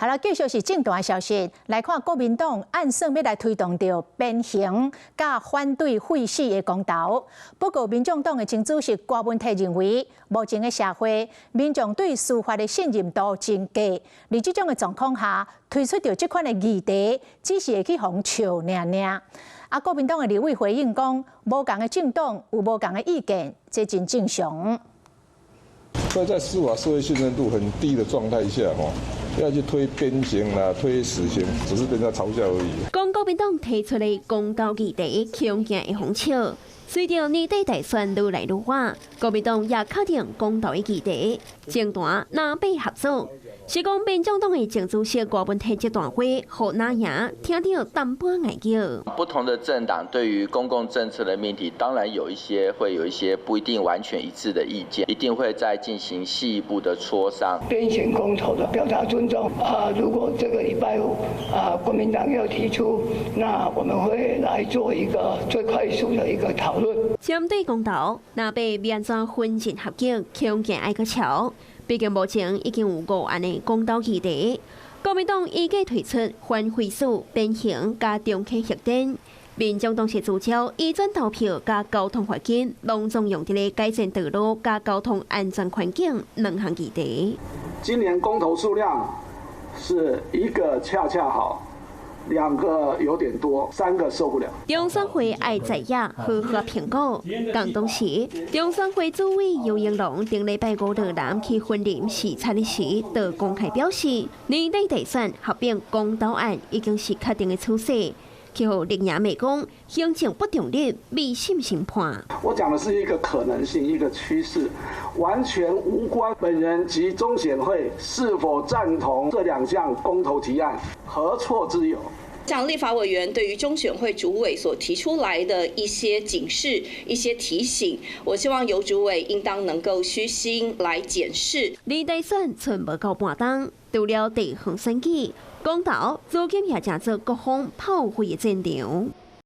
好啦，繼續是政壇消息，來看國民黨按算欲來推動著鞭刑佮反對廢死的公投。不過，民眾黨的前主席郭文泰認為，目前的社會民眾對司法的信任度真低，佇這種的狀況下，推出著這款的議題，只是會去予人笑爾爾。啊，國民黨的立委回應講，無仝的政黨有無仝的意見，這真正常。所以在司法社會信任度很低的狀態下，吼，要去推鞭刑啦，推死刑，只是被人家嘲笑而已。講國民黨提出的公投議題，恐驚會予笑。隨著年底大選愈來愈倚，國民黨也敲定公投的議題，政團藍白合作。是講民眾黨的前主席郭文泰這段話，予藍營聽著淡薄礙叫。不同的政黨對於公共政策的命題，當然有一些會有一些不一定完全一致的意見，一定會再進行細一步的磋商。鞭刑公投的表達尊重啊！如果這個禮拜五啊，國民黨要提出，那我們會來做一個最快速的一個討論。針對公投，藍白欲按怎分進合擊，恐驚愛閣喬。畢竟目前已經有五案的公投議題，國民黨預計推出反廢死、鞭刑佮重啟核電，民眾黨是聚焦移轉投票佮交通罰金，攏總用佇咧改善道路佮交通安全環境兩項議題。今年公投數量是一個恰恰好，兩個有點多，三個受不了。中選會愛在野好好評估，共當時中選會主委游盈隆頂禮拜五落南去雲林視察的時，就公開表示，年底大選合併公投案已經是確定的趨勢。去予綠營罵講，行政不中立，未審先判。我講的是一個可能性，一個趨勢，完全無關本人及中選會是否贊同這兩項公投提案，何錯之有？像立法委員對於中選會主委所提出來的一些警示、一些提醒，我希望游主委應當能夠虛心來檢視。離大選賰無夠半冬，除了地方選舉，公投，如今也成做各方炮火的戰場。